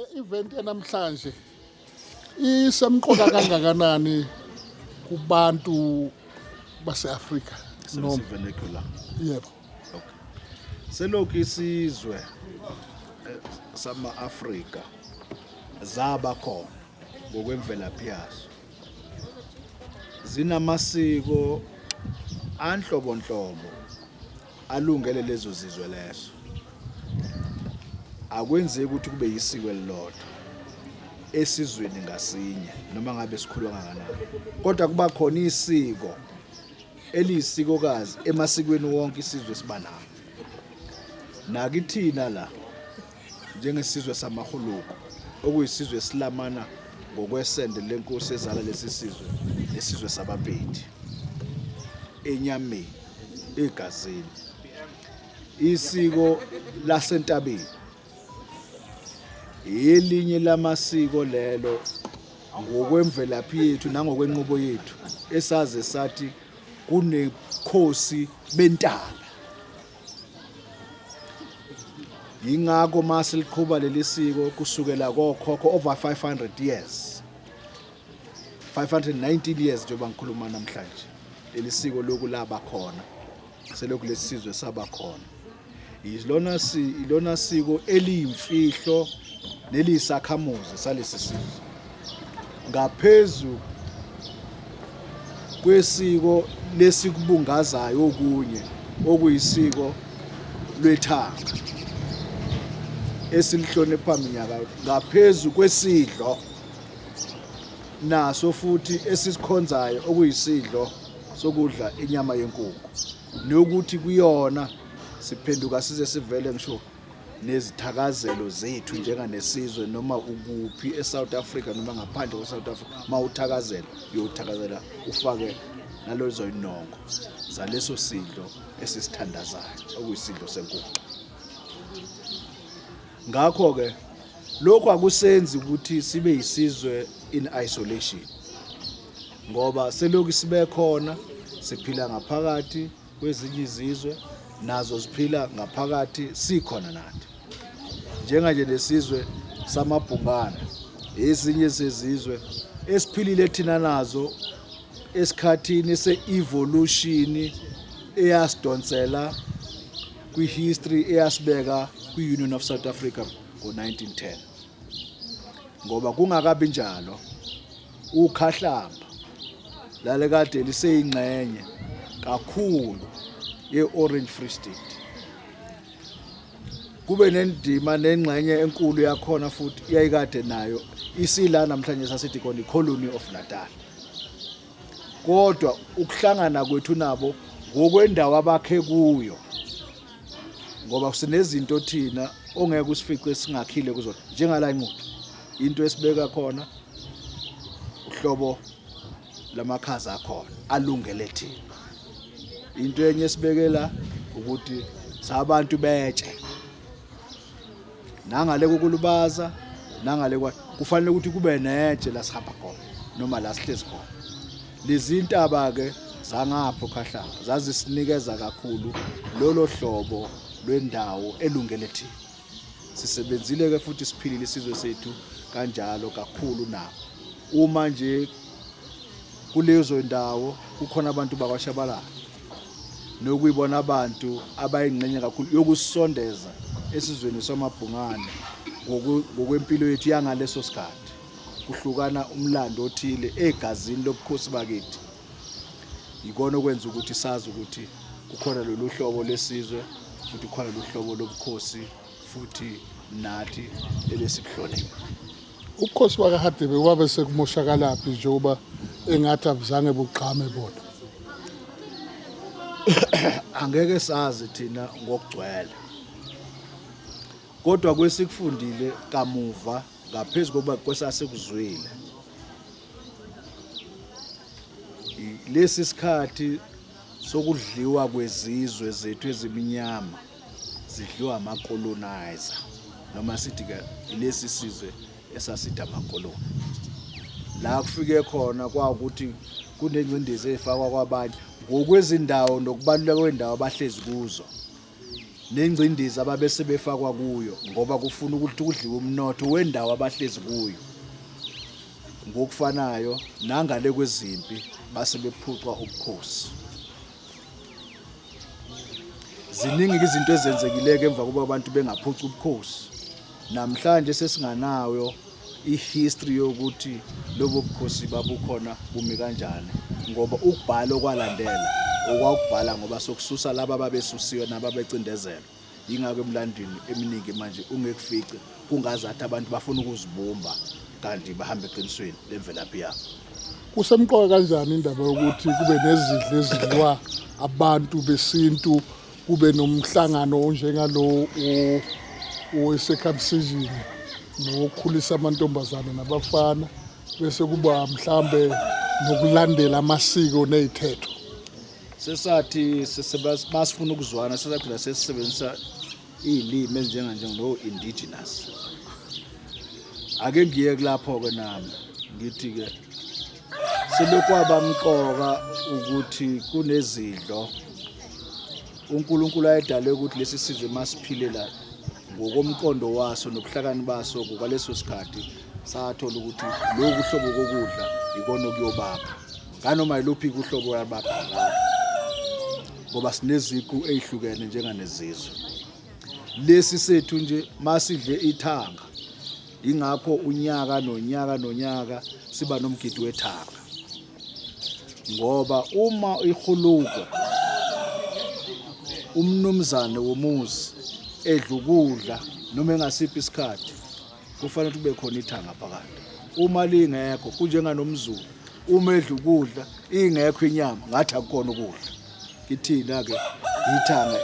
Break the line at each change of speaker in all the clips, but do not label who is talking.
Le event yanamhlanje isemqoka kangakanani kubantu base-Afrika
noma vernacular?
Yebo.
Okay. Selokhu isizwe sama-Afrika zaba khona ngokwemvelaphi yaso, zinamasiko anhlobonhlobo alungele lezo zizwe lezo. Akwenzeki ukuthi kube yisiko elilodwa esizweni ngasinye noma ngabe sikhulu kangakanani, kodwa kuba khona isiko eliyisikokazi emasikweni wonke isizwe siba nawo. Nakithina la njengesizwe samaHuluku, okuyisizwe esilamana ngokwesende lenkosi ezala lesi sizwe, nesizwe sabaPedi enyameni, egazini, isiko lasentabeni elinye lamasiko lelo ngokwemvelaphi yethu nangokwenqubo yethu esaze sathi kunekhosi bentaba. Yingakho masiliqhuba leli siko kusukela kokhokho over 500 years, 519 years njengoba ngikhuluma namhlanje, leli siko loku laba khona selokhu lesi sizwe saba khona. Ilona si ilona siko eliyimfihlo neliyisakhamuzi salesi sizwe, ngaphezu kwesiko lesikubungazayo okunye okuyisiko lwethanga esilihlonipha minyaka, ngaphezu kwesidlo naso futhi esisikhonzayo okuyisidlo sokudla inyama yenkukhu, nokuthi kuyona siphenduka size sivele ngisho nezithakazelo zethu njenganesizwe noma ukuphi eSouth Africa noma ngaphandle kweSouth Africa, mawuthakazela uyothakazela ufake nalezo inongo zaleso sidlo esisithandazayo okuyisidlo senkukhu. Ngakho-ke lokhu akusenzi ukuthi sibe yisizwe in isolation, ngoba selokhu sibe khona siphila ngaphakathi kwezinye izizwe, nazo ziphila ngaphakathi, sikhona nathi. Njenganje nesizwe samabhungane ezinye zezizwe esiphilile thina nazo esikhathini se-evolution eyasidonsela kwi-history eyasibeka kwi-Union of South Africa ngo-1910, ngoba kungakabi njalo ukhahlamba lalikade liseyingxenye kakhulu ye-Orange Free State, kube nendima nengxenye enkulu yakhona futhi yayikade nayo isila namhlanje sasithi khona i-Colony of Natal. Kodwa ukuhlangana kwethu nabo ngokwendawo abakhe kuyo, ngoba sinezinto thina ongeke usifice singakhile kuzona, njengala inquthu into esibeka khona uhlobo lamakhaza akhona alungele thina. Into enye esibekela ukuthi sabantu betshe nangale kokulubaza nangale kwa kufanele ukuthi kube netshe la sihamba khona noma la sihlezi khona. Lezi ntaba ke zangapho Khahlamba zazisinikeza kakhulu lolo hlobo lwendawo elungele thina. Sisebenzile ke futhi siphilile isizwe sethu kanjalo kakhulu nabo. Uma nje kulezo ndawo kukhona abantu bakwaShabalala nokuyibona abantu abayingxenye kakhulu yokusondeza esizweni samabhungane ngokwempilo yethu yangaleso sikhathi, kuhlukana umlando othile egazini lobukhosi bakithi. Yikona okwenza ukuthi sazi ukuthi kukhona lolu hlobo lesizwe futhi kukhona lolu hlobo lobukhosi futhi nathi elesikuhlonipha.
Ubukhosi bakaHadebe wabe sekumoshakalaphi njengoba engathi abuzange bugqame bona?
Angeke sazi thina ngokugcwele, kodwa kwesikufundile kamuva ngaphezu kokuba kwesasikuzwile, lesi sikhathi sokudliwa kwezizwe zethu ezimnyama zidliwa ama-colonizer, noma sithi-ke lesi sizwe esasithi amakoloni, la kufike khona kwawukuthi kunengcindezi efakwa kwabanye ngokwezindawo nokubaluleka kwendawo abahlezi kuzo. Nengcindezi ababese befakwa kuyo ngoba kufuna ukuthi kudliwe umnotho wendawo abahlezi kuyo. Ngokufanayo nangale kwezimpi base bephucwa ubukhosi. Ziningi izinto ezenzekile emva kokuba abantu bengaphuca ubukhosi. Namhlanje sesinganayo ihistory yokuthi lobo bukhosi babukhona bumi kanjani ngoba ukubhala okwalandela okwakubhala ngoba sokususa laba ababesusiwe nababecindezelwa. Yingakho emlandwini eminingi manje ungekufice kungazathi abantu bafuna ukuzibumba kanti bahamba eqinisweni lemvelaphi yabo.
Kusemqoka kanjani indaba yokuthi kube nezidlo ezidliwa abantu besintu kube nomhlangano onjengalo we-circumcision nokukhulisa amantombazane nabafana bese kuba mhlambe nokulandela amasiko nezithetho.
Sesathi masifuna ukuzwana sesagcina sesisebenzisa iy'limi ezinjenganjengo-indigenous. Ake ngiye kulapho-ke nami ngithi-ke selokwaba mqoka ukuthi kunezidlo uNkulunkulu ayedale ukuthi lesi sizwe masiphile la ngokomqondo waso nobuhlakani baso ngokwaleso sikhathi sathola ukuthi lokhu hlobo kokudla ikona okuyobakha nganoma yiluphi uhlobo yabakha ngalo ngoba sineziqu ezihlukene njenganezizwe. Lesi sethu nje masidle ithanga, ingakho unyaka nonyaka nonyaka siba nomgidi wethanga, ngoba uma ihuluko umnumzane womuzi edla ukudla noma engasiphi isikhathi kufanele kube khona ithanga phakathi. Uma lingekho kunjenganomZulu uma edla ukudla ingekho inyama ngathi akukhona ukudla. Kithina-ke ithanga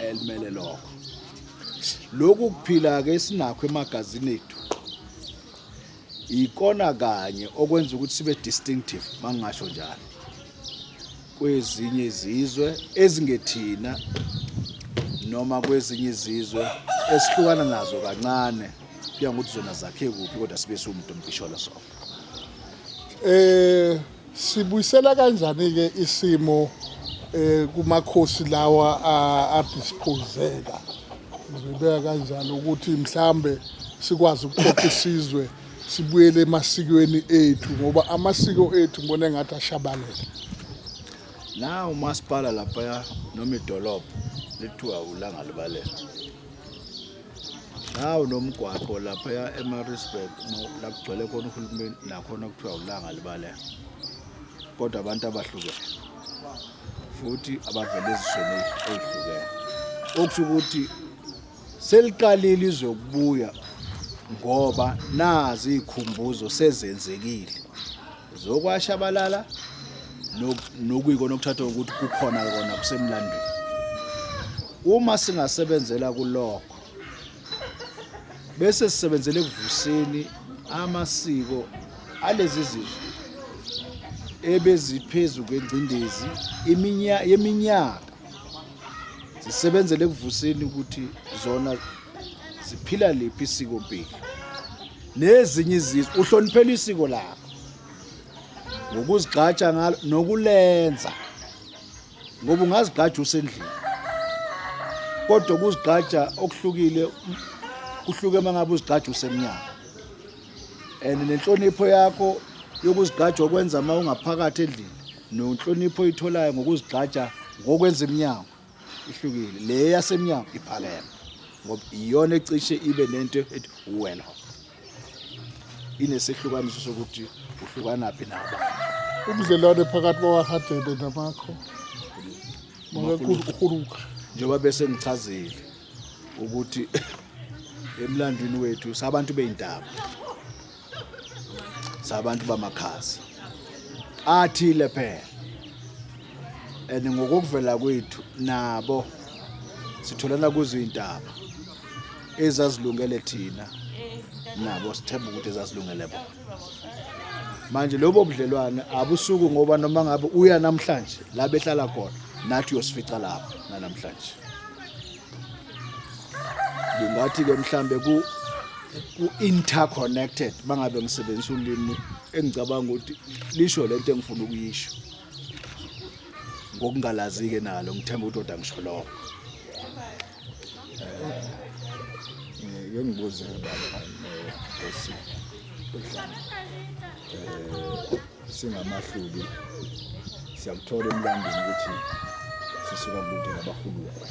elimele lokho. Lokhu kuphila-ke esinakho emagazini ethu ikona kanye okwenza ukuthi sibe distinctive mangingasho njalo kwezinye izizwe ezingethina noma kwezinye izizwe esihlukana nazo kancane kuya ngokuthi zona zakhe kuphi kodwa sibe siwumuntu omphisholo sonke.
Sibuyisela kanjani ke isimo kumakhosi lawa adisposeka? Ngibeka kanjalo ukuthi mhlambe sikwazi ukuqoqa isizwe sibuyele emasikweni ethu ngoba amasiko ethu ngibona engathi ashabalele.
Na umasipala lapha noma idolobha lithiwa uLanga Libalele. Nawu nomgwaqo laphaya eMaritzburg la kugcwele khona uhulumeni nakhona kuthiwa uLanga Libalele. Kodwa abantu abahlukene futhi abavela ezizweni ey'hlukene. Okusho ukuthi seliqalile izwe ukubuya ngoba nazi iy'khumbuzo sezenzekile zokwashabalala nokuyikona okuthathwa ukuthi kukhona kona kusemlandweni. Uma singasebenzela kulokho bese sisebenzele ekuvuseni amasiko alezi zizwe ebeziphezu kwengcindezi yeminyaka zisebenzele ekuvuseni ukuthi zona ziphila liphi isikompilo nezinye izizwe uhloniphela isiko lakho ngokuzigqaja ngalo nokulenza ngoba ungazigqaja usendlini kodwa ukuzigqaja okuhlukile kuhluke uma ngabe uzigqaja usemnyango and nenhlonipho yakho yokuzigqaja okwenza uma ungaphakathi endlini nenhlonipho oyitholayo ngokuzigqaja ngokwenza iminyango ihlukile. Le yasemnyango iphakeme ngoba iyona ecishe ibe nento ethi uwena inesehlukaniso sokuthi uhlukanaphi nabo.
Ubudlelwane phakathi kwakwaHadebe namakho Makhuluka.
Njengoba bese ngichazile ukuthi emlandwini wethu sabantu beyintaba sabantu bamakhaza athile phela and ngokokuvela kwethu nabo sitholana kuzo iy'ntaba ezazilungele thina nabo sithemba ukuthi ezazilungele bona. Manje lobo budlelwane abusuku ngoba noma ngabe uya namhlanje la behlala khona nathi uyosifica lapho nanamhlanje. Ngingathi-ke mhlambe ku ku-interconnected mangabe ngisebenzisa ulimi engicabanga ukuthi lisho lento engifuna ukuyisho. Ngokungalazi-ke nalo ngithemba ukuthi kodwa ngisho lokho. Ake ngibuze baba Nkosi Udlame. Singamahlubi siyakuthola emlandweni ukuthi sisuka kude nabahulukwe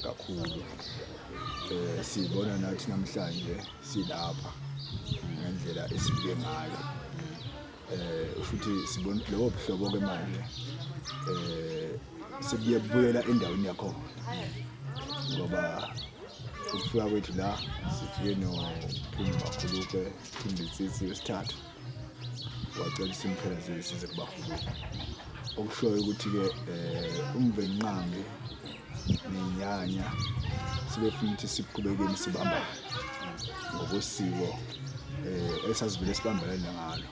kakhulu. Sibona nathi namhlanje silapha ngendlela esifike ngayo. Futhi sibona lobo buhlobo ke manje sebuye buyela endaweni yakhona ngoba ukufika kwethu la sifike noPhindi Makhulukwe, Phindi Tsitsi wesithathu wacela simphelezele size kubakhulukwe, okushoyo ukuthi-ke uMvelinqangi nenyanya sibefuna ukuthi siqhubekeni sibambane ngokosiko esasivele sibambelane ngalo.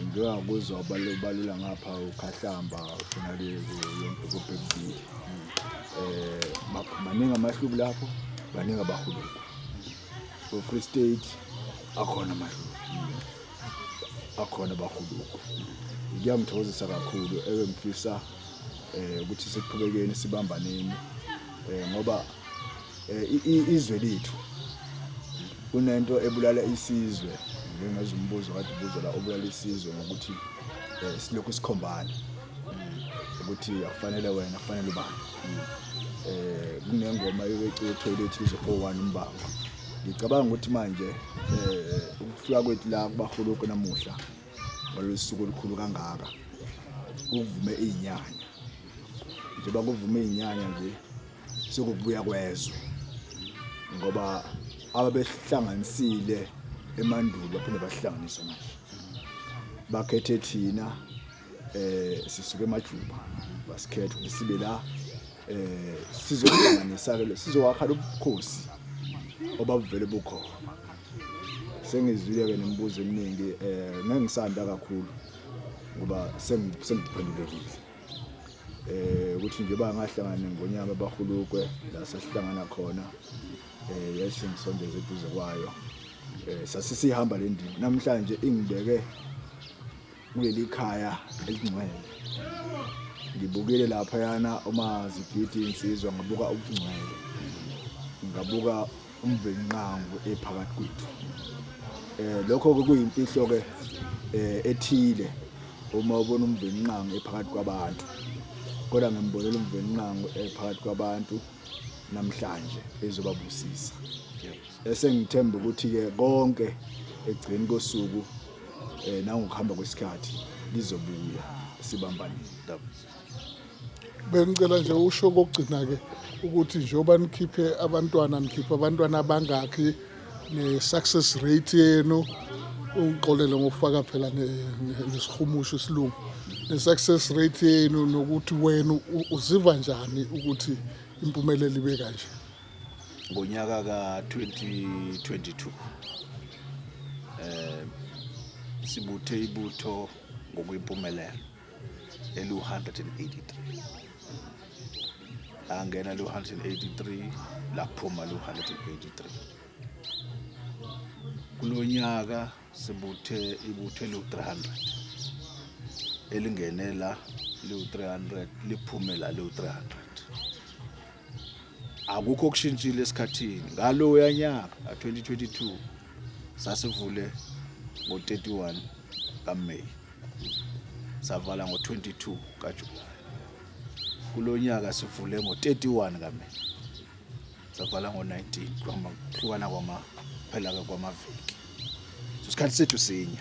Ngike ngakuzwa ubalula ngapha uKhahlamba ushona le yonke koBhekubili. Maningi amahlubi lapho, baningi abahuluko. Ko-Free State akhona amahlubi, akhona abahuluko. Kuyangithokozisa kakhulu ebengifisa ukuthi siqhubekeni sibambaneni ngoba izwe lethu kunento ebulala isizwe, ngengezwa umbuzo kade ubuzwa la, obulala isizwe ngokuthi silokhu sikhombana ukuthi akufanele wena, kufanele ubani. Kunengoma yokweqiwa toilet izo 01 umbango. Ngicabanga ukuthi manje ukufika kwethu la kubahuluko namuhla ngalolu suku olukhulu kangaka kuvume izinyanya, njengoba kuvume izinyanya nje sekubuya kwezwe, ngoba ababehlanganisile emandulo baphinde bahlanganiswe manje, bakhethe thina sisuke emajuba basikhetha ukuthi sibe la sizohlanganisa ke sizowakha lobukhosi obabuvele bukhona. Sengizwile ke nemibuzo eminingi, ngeke ngisanda kakhulu ngoba sengiphendulekile ukuthi njengoba ngahlangana nengonyama abahulukwe la sasihlangana khona, yasingisondeza eduze kwayo, sasisihamba le ndima. Namhlanje ingibeke kuleli khaya elingcwele, ngibukile lapha yana uma zigidi insizwa, ngabuka ubungcwele, ngabuka uMvelinqangi ephakathi kwethu. Lokho ke kuyimfihlo ke ethile uma ubona uMvelinqangi ephakathi kwabantu, kodwa ngimbonela uMvelinqangi ephakathi kwabantu namhlanje ezobabusisa. Esengithemba ukuthi ke konke egcini kosuku nangokuhamba kwesikhathi lizobuya sibambanile.
Bengicela nje usho kokugcina-ke ukuthi njengoba nikhiphe abantwana, nikhiphe abantwana abangakhi ne-success rate yenu, ungixolele ngokufaka phela nesihumusho isilungu, ne-success rate yenu, nokuthi wena uziva njani ukuthi impumelelo ibe kanje.
Ngonyaka ka-2022 sibuthe ibutho ngokwempumelelo elu-183, angena lu-183 laphuma lu-183. Kulonyaka sibuthe ibutho eliwu-300, elingene la liwu-300 liphume la liwu-300. Akukho okushintshile esikhathini. Ngaloya nyaka ka-2022 sasivule ngo-31 kaMeyi, savala ngo-22 kaJulayi. Kulonyaka sivule ngo-31 kaMeyi, savala ngo-19, kuhlukana kwamaphela kwamaviki. So isikhathi sethu sinye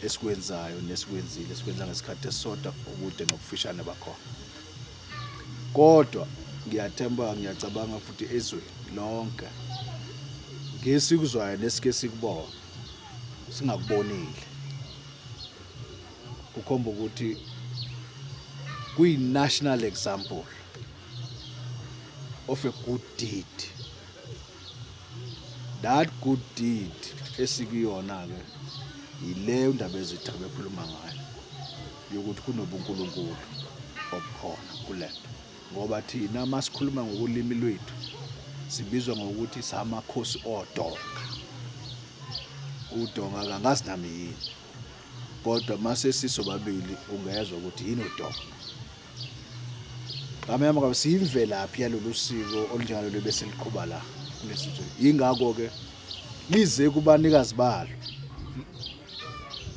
esikwenzayo nesikwenzile sikwenza ngesikhathi esisodwa, ukude nokufishane bakhona. Kodwa ngiyathemba, ngiyacabanga futhi ezweni lonke ngesikuzwayo nesike sikubona singakubonile kukhomba ukuthi kuyi-national example of a good deed. That good deed esikuyona-ke yileyo ndaba ezitha bekhuluma ngayo yokuthi kunobunkulunkulu obukhona kulento, ngoba thina masikhuluma ngokulimi lwethu sibizwa ngokuthi samakhosi odonga. Udonga kangazi nami yini, kodwa mase sisobabili ungezwa ukuthi yini udonga. Ngamanye amagama siyimvelaphi yalolu siko olunjengalolu besiliqhuba la kulesi nsuku. Yingakho-ke lize kubanikazi balo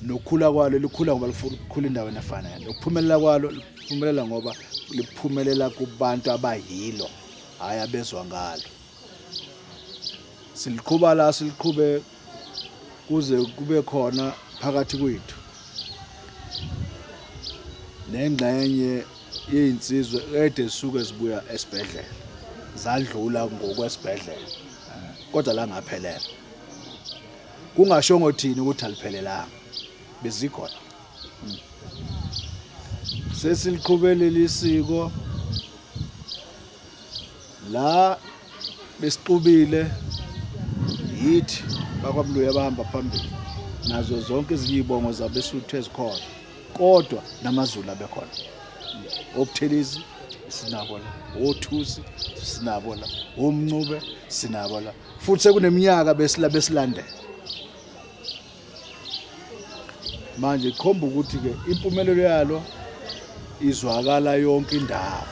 nokukhula kwalo likhula ngoba likhula endaweni efanele. Nokuphumelela kwalo liphumelela ngoba liphumelela kubantu abayilo, hhayi abezwa ngalo. Siliqhuba la siliqhube kuze kube khona phakathi kwethu nengxenye yezinsizwa ede zisuke zibuya esibhedlela zadlula ngokwesibhedlela kodwa la ngaphelela kungashongo thina ukuthi aliphelelanga bezikhona sesiliqhubelele isiko la besixubile yithi bakwaMloyi abahamba phambili nazo zonke ezinye izibongo zabesuthu ezikhona kodwa namaZulu abekhona oButhelezi sinabo la oThusi sinabo la oMncube sinabo la futhi sekuneminyaka besila besilandela manje khomba ukuthi ke impumelelo yalo izwakala yonke indawo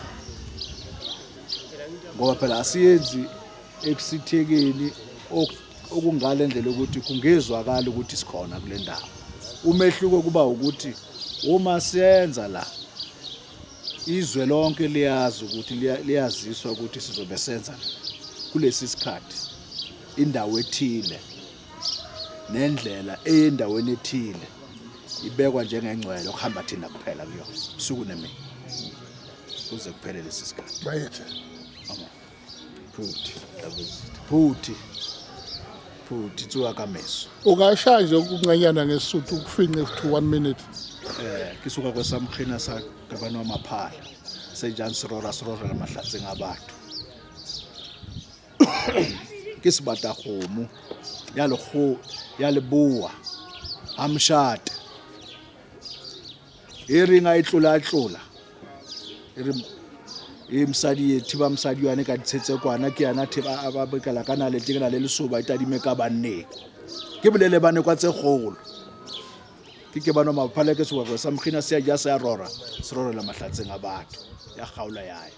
ngoba phela asiyenzi ekusithekeni okungale ndlela ukuthi kungezwakala ukuthi sikhona kule ndawo. Umehluko kuba ukuthi uma siyenza la izwe lonke liyazi ukuthi liyaziswa ukuthi sizobe senza kulesi sikhathi indawo ethile nendlela eyendaweni ethile ibekwa njengengcwele okuhamba thina kuphela kuyona usuku nemini kuze kuphele lesi sikhathi.
Bayethe.
Phuthi phuthi phuthi tsuka ka meso.
Ungashaya nje ukuncanyana ngesuthu ukufinqe to 1 minute.
Eh ke suka kwa samkhina sa kabana wa maphala sejang serora serora la mahlatseng a batho. Ke sebata kgomo ya lekgo ya leboa amshate e reng a e tlola tlola e re e mosadi e thiba mosadi yane ka ditshetse kwana ke yana thiba a ba bekela ka nalete ke na le lesoba e tadime ka banneng ke bolele bane kwa tse kgolo ke ke bano maphale ke sebaka sa mokgina se ja se a rora se rorela mahlatseng a batho ya kgaola yaya.